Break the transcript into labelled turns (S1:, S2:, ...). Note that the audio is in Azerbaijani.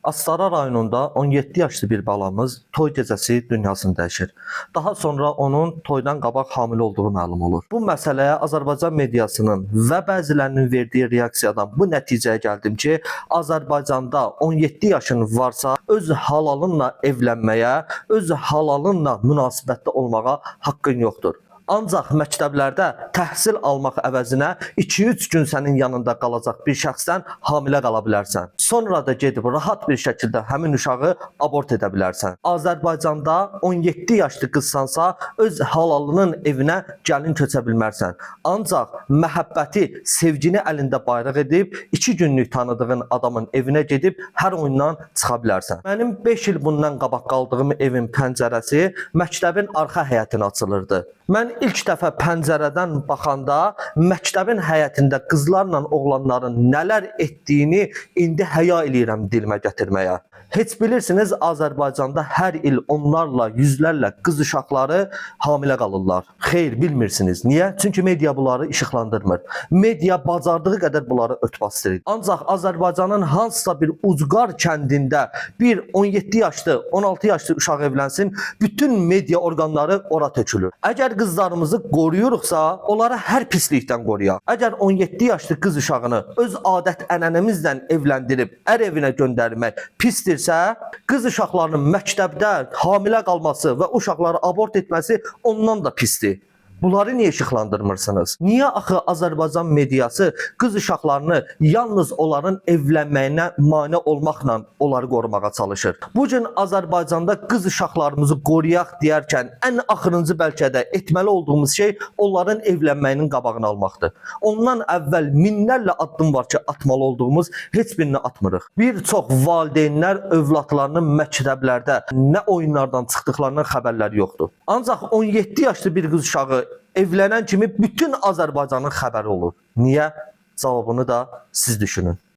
S1: Astara rayonunda 17 yaşlı bir balamız toy gecəsi dünyasını dəyişir. Daha sonra onun toydan qabaq hamilə olduğu məlum olur. Bu məsələyə Azərbaycan mediasının və bəzilərinin verdiyi reaksiyadan bu nəticəyə gəldim ki, Azərbaycanda 17 yaşın varsa öz halalınla evlənməyə, öz halalınla münasibətdə olmağa haqqın yoxdur. Ancaq məktəblərdə təhsil almaq əvəzinə 2-3 gün sənin yanında qalacaq bir şəxsdən hamilə qala bilərsən. Sonra da gedib rahat bir şəkildə həmin uşağı abort edə bilərsən. Azərbaycanda 17 yaşlı qızsansa öz halalının evinə gəlin köçə bilmərsən. Ancaq məhəbbəti, sevgini əlində bayraq edib 2 günlük tanıdığın adamın evinə gedib hər oyundan çıxa bilərsən. Mənim 5 il bundan qabaq qaldığım evin pəncərəsi məktəbin arxa həyətinə açılırdı. Mən ilk dəfə pəncərədən baxanda məktəbin həyətində qızlarla oğlanların nələr etdiyini indi həya eləyirəm dilimə gətirməyə. Heç bilirsiniz Azərbaycanda hər il onlarla, yüzlərlə qız uşaqları hamilə qalırlar. Xeyr, bilmirsiniz. Niyə? Çünki media bunları işıqlandırmır. Media bacardığı qədər bunları örtbasdır. Ancaq Azərbaycanın hansısa bir ucqar kəndində bir 17 yaşlı, 16 yaşlı uşaq evlənsin, bütün media orqanları ora tökülür. Əgər qızlarımızı qoruyuruqsa, onları hər pislikdən qoruyaq. Əgər 17 yaşlı qız uşağını öz adət-ənənəmizlə evləndirib ər evinə göndərmək pisdirsə, qız uşaqlarının məktəbdə hamilə qalması və uşaqları abort etməsi ondan da pisdir. Bunları niyə işıqlandırmırsınız? Niyə axı Azərbaycan mediası qız uşaqlarını yalnız onların evlənməyinə mane olmaqla onları qorumağa çalışır? Bu gün Azərbaycanda qız uşaqlarımızı qoruyaq deyərkən ən axırıncı bəlkə də etməli olduğumuz şey onların evlənməyinin qabağını almaqdır. Ondan əvvəl minlərlə addım var ki, atmalı olduğumuz heç birini atmırıq. Bir çox valideynlər övladlarının məktəblərdə nə oyunlardan çıxdıqlarından xəbərləri yoxdur. Ancaq 17 yaşlı bir qız uşağı evlənən kimi bütün Azərbaycanın xəbəri olur. Niyə? Cavabını da siz düşünün.